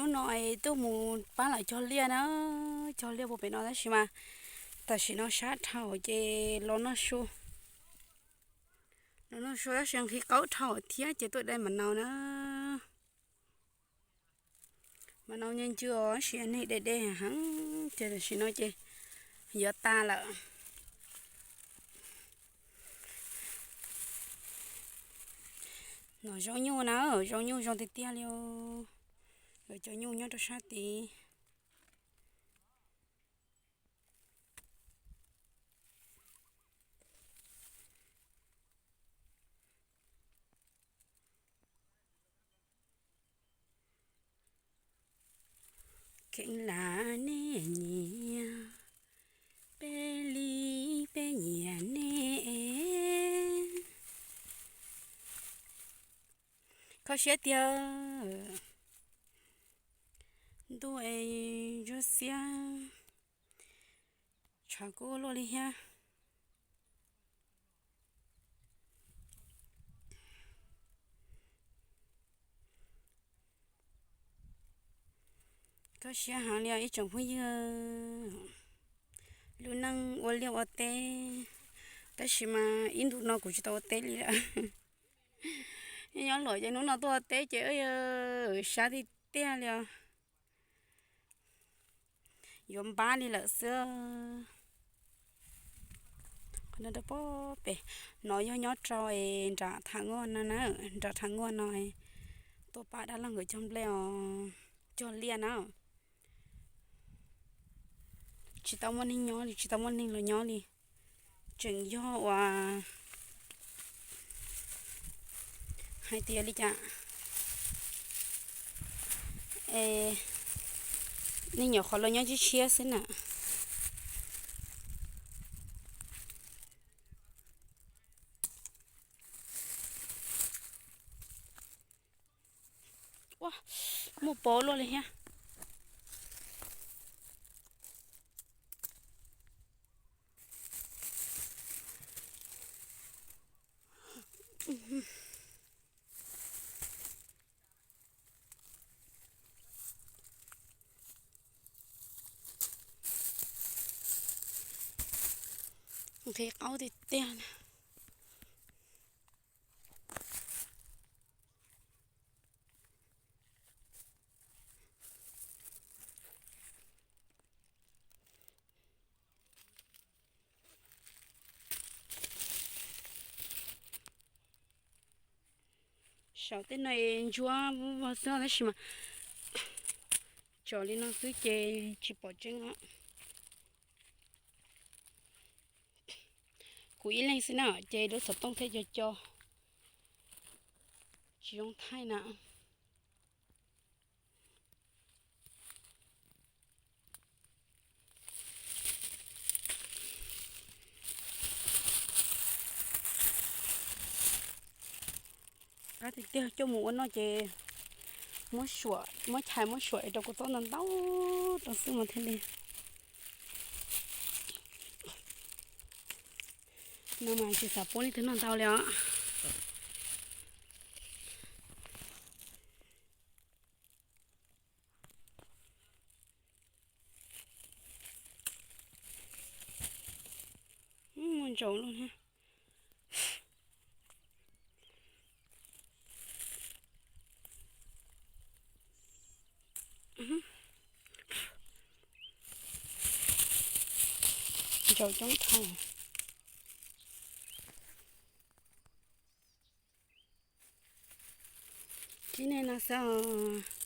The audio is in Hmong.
Hnub no es tuaj mus pab lawv cog liaj na, cog liaj puag pem no tab sis mas tam sim no sab dhau ces los noj su, los noj su tab sis nqhis qaub dhau thiab ces tuaj de mam nau na. Mam nau nce ncw os, tab sis neeg de de heev ces tam sim no ces yuav tas lawm. Nov zoo nyuj na, zoo nyuj zoo tiag tiag li os. Lawv cov nyuj nyob rau sab tid. Kheev lam nej nyiam, peb li peb nyiam nej. Kho siab tiag, ntuj es ntsuab xiab, tshav kub luaj li thiab. Kho siab heev li os ib tsoom phooj ywg. Lub neej ua liaj ua teb, tab sis mas ib ntus no kuv tsis tau ua teb li lawm. Nyob luam ces hnub no tuaj ua teb ces sab tiag tiag li os. Yuav npab li lawm xwb. Qhov no rau pob pem, no yog nyob rau nram Tham Nguaj no na, nram Tham Nguaj no tuaj pab dab laug nkawd cog nplej os, cog liaj na. Tsis tau muaj neeg nyob li, tsis tau muaj neeg los nyob li. Tseem yog uas hais tias li cas, es nej nyuam qhuav los nyob tshiab tshiab xwb na. Ua, muaj pov luaj li thiab. Nqhis qaub tiag tiag na. Saum tej no ntsuab vog xwb tab sis mas tsom li no xwb ces tsis pom tseeb os. Kuv ib leeg xwb na ces lub xov tooj thiaj co co, tsis zoo thaij na. Qab tiag tiag coj mus ua noj ces muab suam, muab chais muab suam rau kuv txob ntau ntau rau xwb mas thiaj li. No mas tsis xav pub leej twg noj ntau li os. Muaj ntsaum luaj thiab. Ntsaum coob dhau. Tib neeg no xwb os.